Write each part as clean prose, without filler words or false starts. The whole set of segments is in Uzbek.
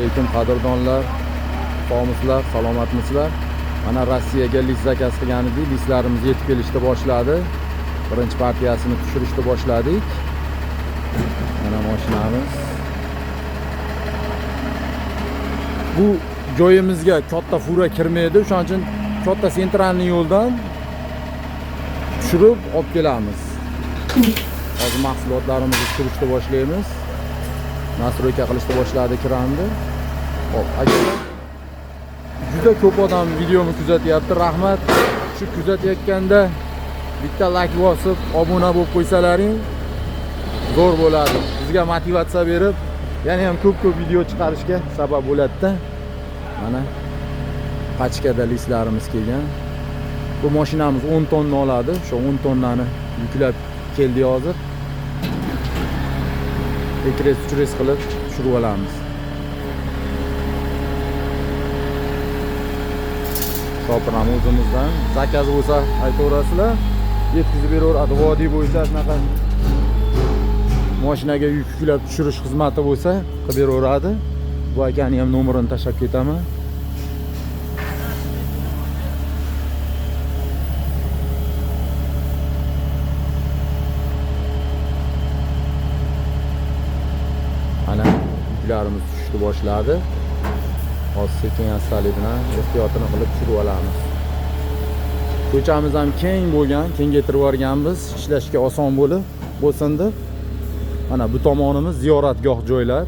Alaykum qadrdonlar, sog'misizlar, salomatmisizlar? Mana Rossiyaga list zakaz qilgan edik, listlarimiz yetib kelishni boshladi. Birinchi partiyasini tushirishni boshladik. Mana mashinamiz. Bu joyimizga katta fura kirmaydi, o'shaning uchun katta sentralniy yo'ldan tushirib olib kelamiz. Hozir mahsulotlarimizni tushirishni boshlaymiz. Nastroyka qilishni boshladi kranni. Xo'p, akalar, juda ko'p odam videomni kuzatyapti. Rahmat. Shu kuzatayotganda bitta like bosib, obuna bo'lib qo'ysalaring zo'r bo'ladi. Bizga motivatsiya berib, yana ham ko'p-ko'p video chiqarishga sabab bo'ladi-da. Mana pachkada listlarimiz kelgan. Bu mashinamiz 10 tonna oladi. O'sha 10 tonnani yuklab keldi hozir. 2 reys, 3 reys qilib tushirib olamiz. Shopir ham o'zimizdan. Zakaz bo'lsa aytaverasizlar, yetkazib beraveradi. Vodiy bo'yicha shunaqa mashinaga yuk yuklab tushirish xizmati bo'lsa qilib beraveradi. Bu akani ham nomerini tashlab ketaman. Mana yuklarimiz tushishni boshladi. Hozir sekin astalik bilan ehtiyotini qilib tushirib olamiz. Ko'chamiz ham keng bo'lgan, kengaytirib yuborganmiz, ishlashga oson bo'lib bo'lsin deb. Mana bu tomonimiz ziyoratgoh joylar.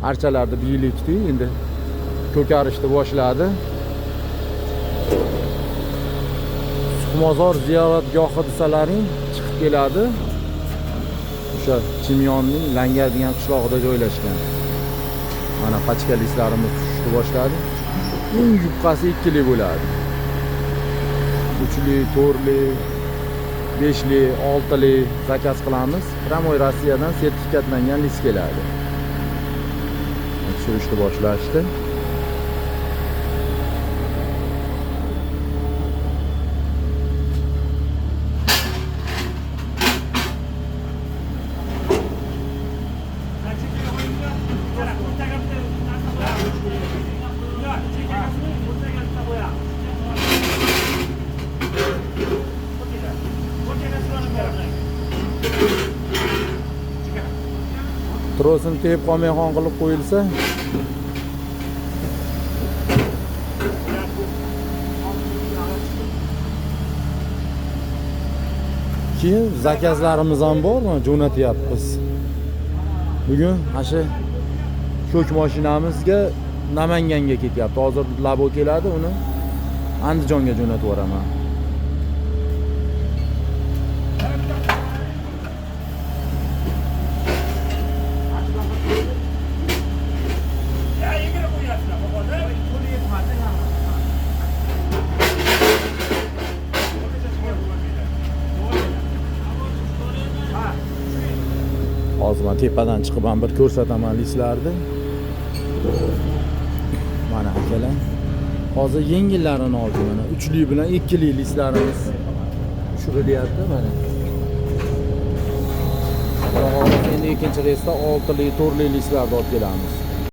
Archalarni biylikdi, endi ko'karishni boshladi. Suxmozor ziyoratgohi desalaring chiqib keladi. O'sha Chimyonning Langar degan qishlog'ida joylashgan. Mana pachka listlarimiz tushishni boshladi. Eng yupqasi 2lik bo'ladi. 3lik, 4lik, 5lik, 6lik zakaz qilamiz. Прямой Rossiyadan sertifikatlangan list keladi. Tushirishni boshlashdi. Trosini tepib qolmay qilib qo'yilsa, keyin zakazlarimiz ham bor, mana jo'natyapmiz. Bugun mana shu ko'k mashinamizga Namanganga ketyapti. Hozir labo keladi, uni Andijonga jo'natib yuboraman. Hozir man tepadan chiqib ham bir ko'rsataman listlarni. Mana akalar. Hozir yengillarini oldik mana 3lik bilan 2lik listlarimiz tushirilyapti mana. Xudo xohlasa endi ikkinchi reysda 6lik, 4lik listlarni olib kelamiz.